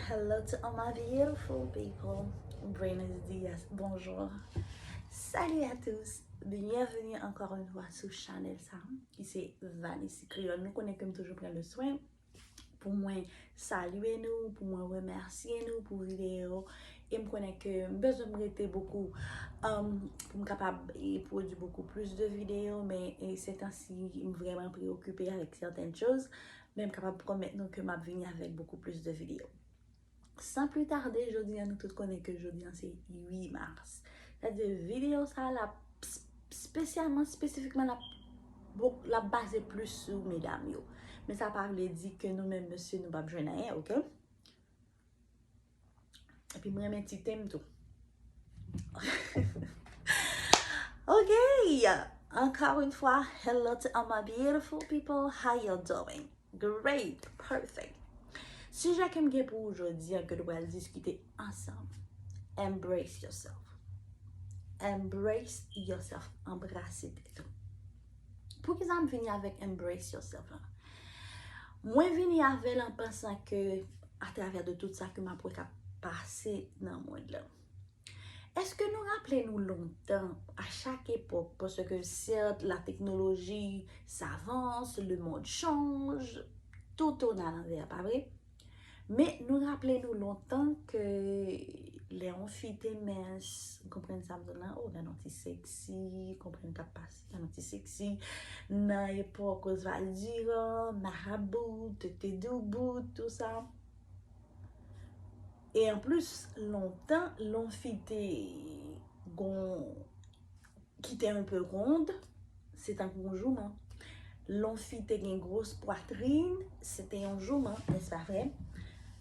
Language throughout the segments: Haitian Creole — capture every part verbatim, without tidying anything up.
Hello to all my beautiful people. Buenos dias, bonjour. Salut à tous. Bienvenue encore une fois sou chanèl sa ki se Vanessy Kreyòl. Nou konnen ke m toujou pran le swen pou mwen salye nou, pou mwen remèsye nou pou videyo. E m konnen ke m bezwen m rete bokou um, pou m kapab e, pwodui bokou plis de videyo, men e, se tan si m vrèman preokipe avèk sèten choz, men m kapab pwomèt nou ke m ap vini avèk bokou plis de videyo. San pli tade, jodi a nou tout konnen ke jodi a se uit mas. Sètadi videyo sa a l ap s- spesyalman, spesifikman, l ap, bon, l ap baze plis sou medam yo. Men sa pa vle di ke nou menm mesye nou p ap jwenn anyen, oke? Epi m renmen ti tem tou. Ok, encore une fois, hello to all my beautiful people. How you doing? Great, perfect. Sijè ke m gen pou ou jodi a ke nou pral diskite ansanm. Embrace yourself. Embrace yourself. Anbrase tèt ou. Poukisa m vini avèk embrace yourself la? Mwen vini avè l an pansan ke atravè de tout sa ke m ap wè k ap pase nan mond lan. Èske nou raple nou lontan, a chak epòk, paske sèt, la teknoloji s'avance, le monde change, tout tourne à l'envers, pa vre? Men nou raple nou lontan ke lè yon fi te mens, ou konprann sa m di w la, oh, gade yon ti seksi, konprann k ap pase, gade yon ti seksi, nan epòk Osvaldi an, Marabou, Tete Doubout, tout sa. E anplis, lontan, lè yon fi te gon, ki te un peu ronde, se tankou yon jouman. Lè yon fi te gen gwo pwatrin, se te yon jouman, n'est-ce pas vrai?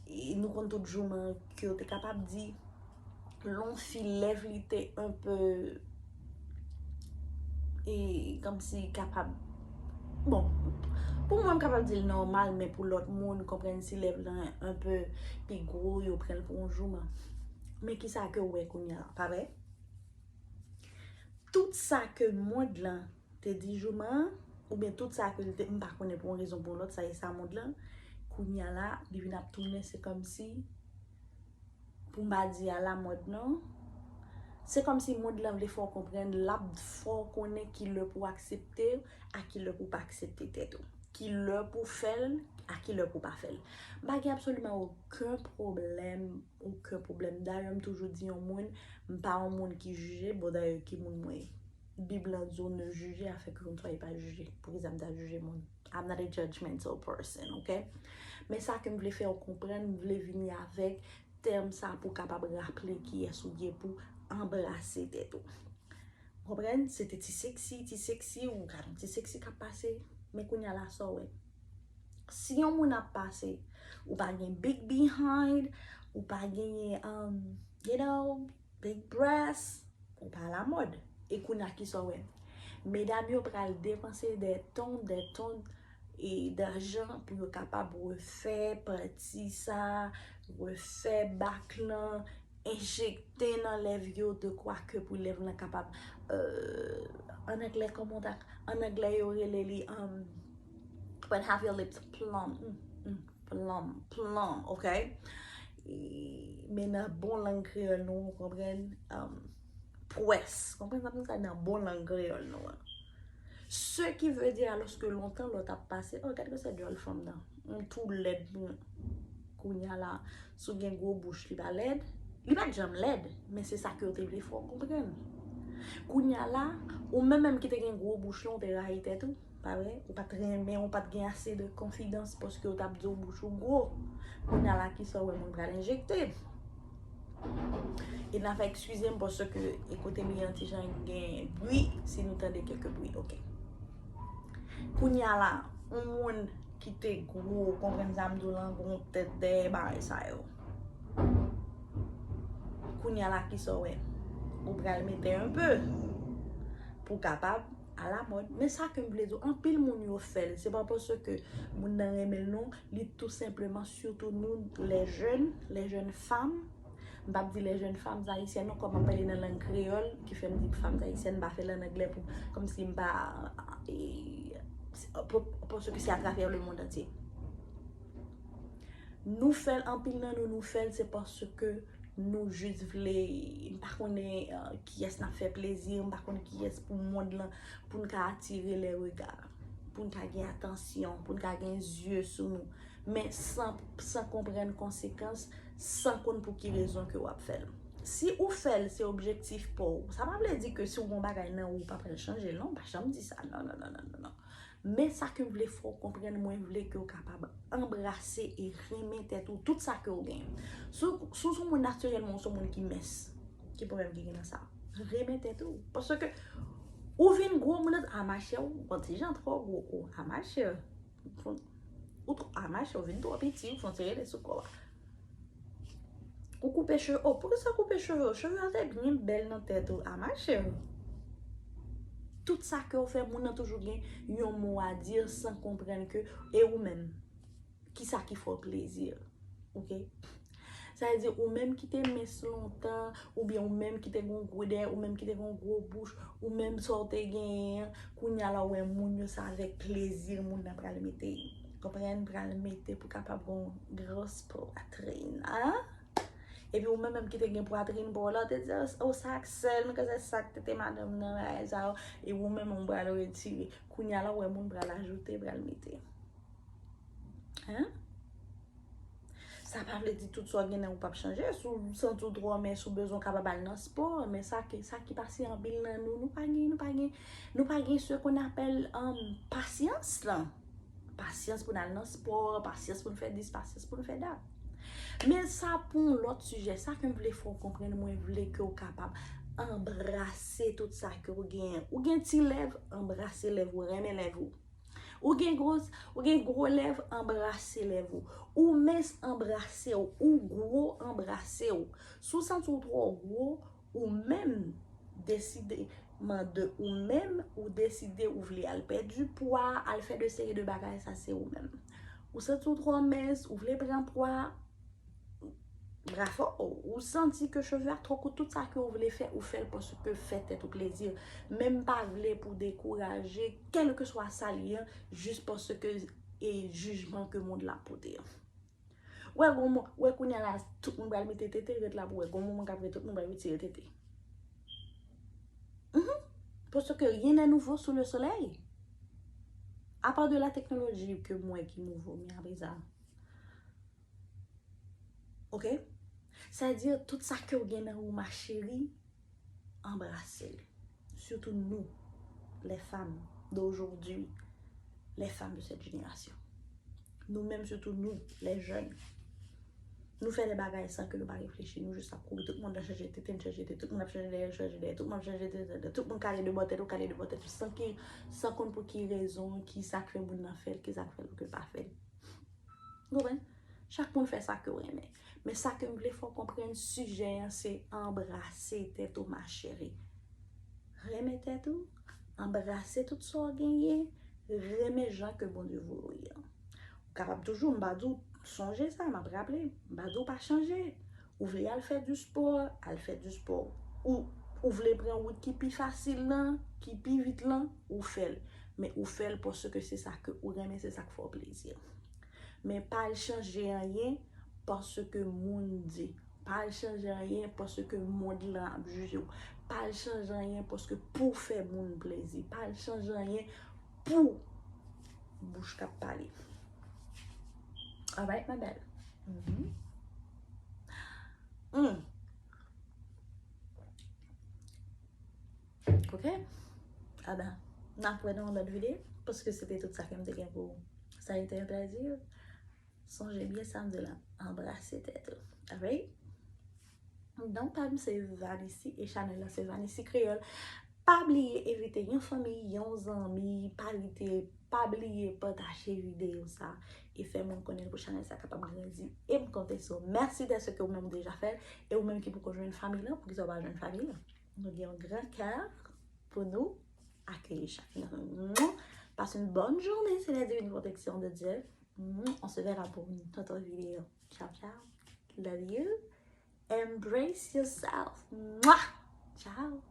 E nou konn tout jouman ke yo te kapab di. Lè yon fi lèv li te un peu e kòmsi kapab, bon, pou mwen m kapab di l nòmal, men pou lòt moun, konprann si lèv lan un peu pi gwo, yo pran l pou yon jouman. Men kisa ke w wè kounye a la, pa vre? Tout sa ke mond lan te di jouman an, oubyen tout sa ke l te, m pa konnen pou yon rezon pou yon lòt, sa e sa mond lan, kounye a la, li vin ap tounen, se kòmsi, pou m pa di alamòd non, se kòmsi mond lan vle fè w konprann, l ap fè w konnen ki lè pou w aksepte a ki lè pou w pa aksepte tèt ou, ki lè pou w fè l a ki lè pou w pa fè l. M pa gen absoliman okenn pwoblèm, okenn pwoblèm. Dayè, m toujou di yon moun, m pa yon moun ki jije. Bon, dayè, ki moun mwen ye? Bib lan di w ne jugez afin que vous ne soyez pas jugés. Poukisa m ta jije moun? I'm not a judgmental person, ok? Men sa ke m vle fè w konprann, m vle vini avèk tèm sa pou w kapab raple kiyès ou ye, pou anbrase tèt ou. Konprann? Se te ti seksi, ti seksi, ou gade yon ti seksi k ap pase. Men kounye a la, sa w wè? Si yon moun ap pase, ou pa gen big behind, ou pa genyen, um, you know, big breast, ou pa alamòd. E kounye a, kisa w wè? Medam yo pral depanse des tonnes, des tonnes e dajan pou yo kapab refè pati sa, refè bak lan, enjekte nan lèv yo, de kwa ke pou lèv lan kapab, euh, an anglè, kòman w ta, an anglè yo rele li, um, when have your lips plump, mm, mm, plump, plump, ok? E, men nan bon lang kreyòl nou, ou konprann, um, pwès. Konprann sa m di sa nan bon lang kreyòl nou an. Ce qui veut dire, alòske lontan lè w t ap pase, oh, gade sa djòl fanm nan. M tou lèd, mwen. Kounye a la, si w gen gwo bouch, li pa lèd. Li pa t janm lèd, men se sa ke yo te vle fè w konprann. Kounye a la, ou menm menm ki te gen gwo bouch lan, ou te rayi tèt ou, pa vre? Ou pa t renmen, ou pa t gen ase de konfidans paske yo t ap di w bouch ou gwo. Kounye a la, kisa w wè moun pral enjekte? E n a fè eskize m paske e kote m ye an ti jan gen bri, si nou tande kèk bri, ok. Kounye a la, yon moun ki te gwo, konprann sa m di w lan, gon tèt dèyè bagay sa yo. Kounye a la, kisa w wè? Ou pral mete un peu pou kapab alamòd. Men sa ke m vle di w, anpil moun yo fè l. Se pa paske moun nan renmen l non, li tou senpleman, sitou nou, les jeunes, les jeunes femmes, m p ap di les jeunes femmes haïtiennes non, kòm m ap pale nan lang kreyòl, ki fè m di femmes haïtiennes, m pa fè l an anglè pou, kòmsi m pa, e, paske se atravè le monde entier. Nou fè l, anpil nan nou, nou fè l, se paske nou jis vle, m pa konnen, euh, kiyès n ap fè plezi, m pa konnen kiyès pou mond lan, pou n ka atire les regards, pou n ka gen atansyon, pou n ka gen zye sou nou. Men san, san konprann konsekans, san konn pou ki rezon ke w ap fè l. Si ou fè l, se objektif pa w. Sa pa vle di ke si w gen yon bagay nan ou, ou pa pral chanje l, non, m pa janm di sa. Non, non, non, non, non, non. Men sa ke m vle fè w konprann, mwen vle ke w kapab anbrase e renmen tèt ou, tout sa ke w genyen. Si w, si w se yon moun natirèlman, ou se yon moun ki mens, ki pwoblèm ki gen nan sa? Renmen tèt ou. Paske ou vin gwo, moun nan, a machè, ou yon ti jan twò gwo, ou a machè. Ou tw-, a machè, ou vin twò piti, ou fè yon ti rele sou kò a. Ou koupe cheve, oh, poukisa w koupe cheve w? Cheve a te byen bèl nan tèt ou, a machè. Tout sa ke w fè, moun nan toujou gen yon mo a di san konprann ke, e ou menm, kisa ki fè w plezi? Oke? Sa vle di, ou menm ki te mens lontan, oubyen ou menm ki te gen yon gwo dèyè, ou menm ki te gen yon gwo bouch, ou menm sa w te genyen an, kounye a la w wè moun yo, se avèk plezi moun nan pral mete. Konprann? Pral mete pou kapab gen yon gwòs pwatrin, a? Epi ou menm, menm ki te gen pwatrin pa w la, ou te di, "O, o, sa k sèl, men kòman sa k tete madanm nan, bagay sa yo." E ou menm, ou pral retire. Kounye a la, w wè moun pral ajoute, pral mete. Hein? Sa pa vle di tout sa w gen nan ou p ap chanje. Si w santi w twò mens, si w bezwen w kapab al nan spò, men sa ki, sa ki pase anpil nan nou, nou pa gen, nou pa gen, nou pa gen ce qu'on appelle, um, pasyans lan. Pasyans pou n al nan spò, pasyans pou n fè dis, pasyans pou n fè dat. Men sa pou yon lòt sijè, sa ke m vle fè w konprann, mwen vle ke w kapab anbrase tout sa ke w genyen. Ou gen ti lèv, anbrase lèv ou, renmen lèv ou. Ou gen gwo, ou gen gwo lèv, anbrase lèv ou. Ou mens, anbrase w. Ou gwo, anbrase w. Si w santi w twò gwo, ou menm, desideman de ou menm, ou deside ou vle al pèdi pwa, al fè de seri de bagay, sa se ou menm. Ou santi w twò mens, ou vle pran pwa, bravo, ou santi ke cheve a twò kout, tout sa ke ou vle fè, ou fè l paske fè tèt ou plezi. Men m pa vle pou dekouraje, kèlkeswa sa l ye, jis paske e jijman ke mond la pote an. Wè, gon mo-, wè, kounye a la, tout moun pral mete tete, ret la pou wè. Gon moman k ap rive, tout moun pral retire tete. Mhm. Parce que rien n'est nouveau sous le soleil. À part de la technologie ke m wè ki nouvo, men apre sa. Oke? Sa vle di, tout sa ke w gen nan ou, ma chérie, anbrase l. Surtout nous, les femmes d'aujourd'hui, les femmes de cette génération. Nou menm, surtout nous, les jeunes. Nou fè de bagay san ke nou pa reflechi. Nou jis ap kouri. Tout moun ap chanje tete, n chanje tete. Tout moun ap chanje dèyè, chanje dèyè. Tout moun ap chanje tete, tout moun kale de bò tèt ou, kale de bò tèt ou. San ki, san konn pou ki rezon, ki sa k fè moun nan fè l, ki sa k fè l ke l pa fè l. Ou konprann? Chak moun fè sa ke w renmen. Men sa ke m vle fè w konprann, sijè an se anbrase tèt ou, ma chérie. Renmen tèt ou, anbrase tout sa w genyen, renmen jan ke Bondye voye w ye an. Ou kapab toujou, m pa di w sonje sa, m ap raple, m pa di w pa chanje. Ou vle al fè di spò, al fè di spò. Ou, ou vle pran wout ki pi fasil lan, ki pi vit lan, ou fè l. Men ou fè l paske se sa ke ou renmen, se sa k fè w plezi. Men pa al chanje anyen paske moun di. Pa al chanje anyen paske mond lan ap jije w. Pa al chanje anyen paske pou w fè moun plezi. Pa al chanje anyen pou bouch k ap pale. Alright, ma belle? Mhm. Mm. Ok? A ben, n ap wè nan yon lòt videyo, paske se te tout sa ke m te gen pou ou. Ça a été un plaisir. Sonje byen sa m di la, anbrase tèt ou. Alright? Non, pa m se Vanessy e chanèl la se Vanessy Kreyòl. Pa bliye envite yon fanmi, yon zanmi, pa rete, pa bliye pataje videyo sa e fè moun konnen pou chanèl sa kapab grandi. E m konte sou ou. Mèsi dèske ou menm ou deja fè l. E ou menm ki poko jwenn fanmi lan, poukisa ou pa jwenn fanmi lan? Nou gen yon gran kè pou nou akeyi chak nan nou. Passe une bonne journée sous la divine protection de Dieu. On se verra pour une autre vidéo. Ciao, ciao. Love you. Embrace yourself. Mwah! Ciao.